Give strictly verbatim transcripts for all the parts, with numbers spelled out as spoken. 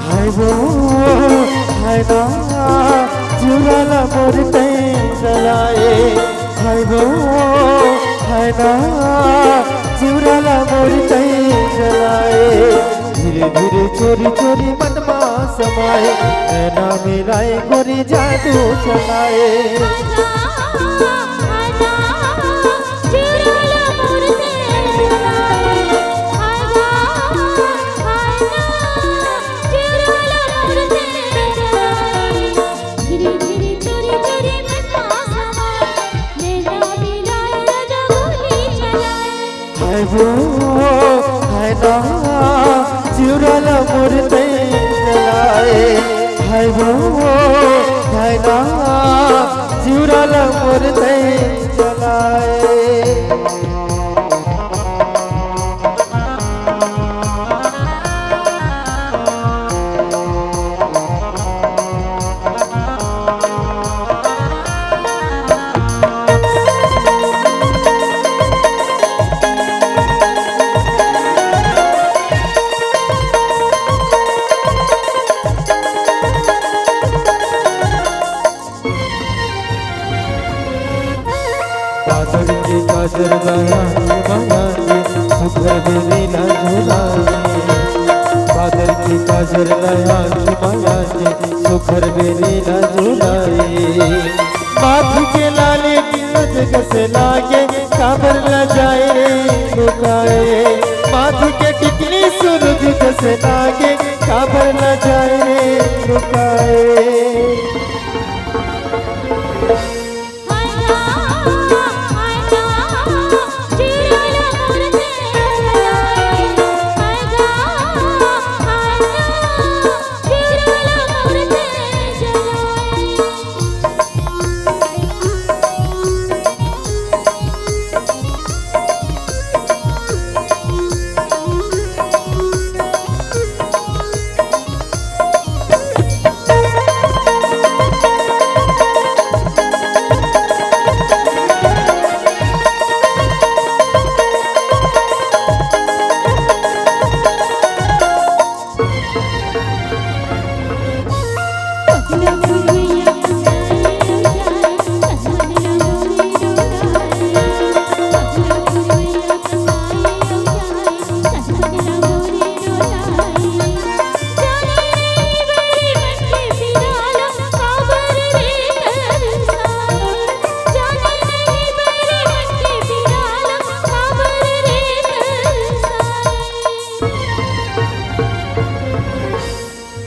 हाय वो, हाय ना, जिउरा ला मोर तैं जलाए। हाय वो, हाय ना, जिउरा ला मोर तैं जलाए। धीरे धीरे चोरी चोरी मन मा समाए, नैना मिलाए गोरी जादू चलाए। हाय वो, हाय ना, जिउरा ला मोर तैं जलाए। हाय वो, हाय ना, जिउरा ला मोर तैं जलाए। बादर के काजर ला आँखी मा आके, सुघर बेनी ला झुलाए। बादर के काजर ला आँखी मा आके, सुघर बेनी ला झुलाए। माथ के लाली टिकली जस लागे, काबर लजाए रे लुकाए। माथ के टिकली सूरज जस लागे, काबर लजाए रे लुकाए।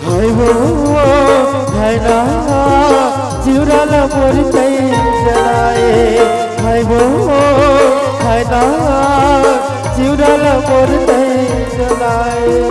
हाय वो, हाय ना, जिउरा ला मोर तैं जलाए। हाय वो, हाय ना, जिउरा ला मोर तैं जलाए।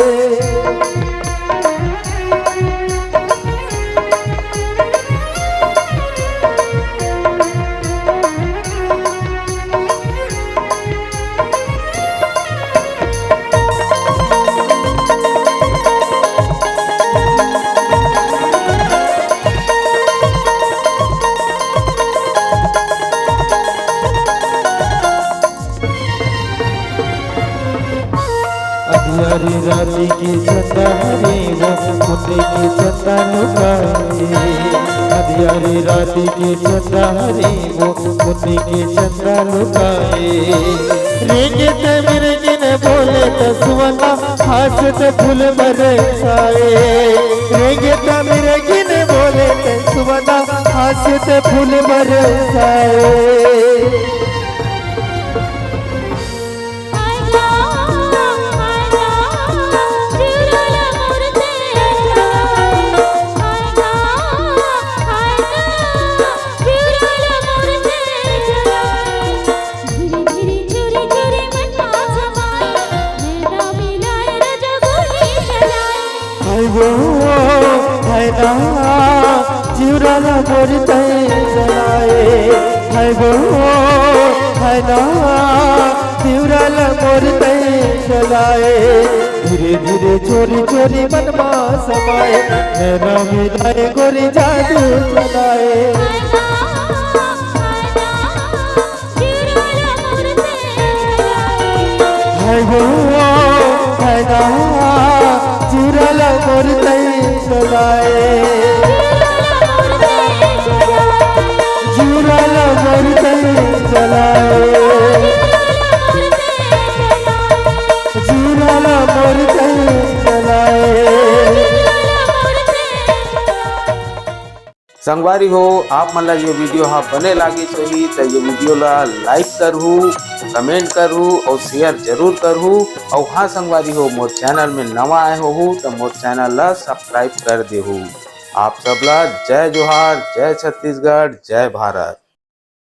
अधियारी राती के चंदा हरे वो, पुन्नी के चंदा लुकाए। अधियारी राती के चंदा हरे वो, पुन्नी के चंदा लुकाए। रेंगे त मिरगिन बोले त सुवना, हाथ त फूल बरसाए। रेंगे त मिरगिन बोले त सुवना, हाथ त फूल बरसाए। हाय वो, हाय ना, जिउरा ला मोर तैं जलाए। हाय वो, हाय ना, जिउरा ला मोर तैं जलाए। धीरे धीरे चोरी चोरी मन मा समाए, नैना मिलाए गोरी जादू चलाए। हाय हो, हाय दा, जुरल मोर तई चलाए। जुरल मोर तई चलाए। जुरल मोर तई चलाए। संगवारी हो, आप मन ला ये वीडियो हा बने लागिस होही त ये वीडियो ला लाइक करहू, कमेंट करहू और शेयर जरूर करहू। और हाँ संगवारी हो, मोर चैनल में नवा आए होहू त मोर चैनल ला सब्सक्राइब कर देहू। आप सब ला जय जोहार, जय छत्तीसगढ़, जय भारत।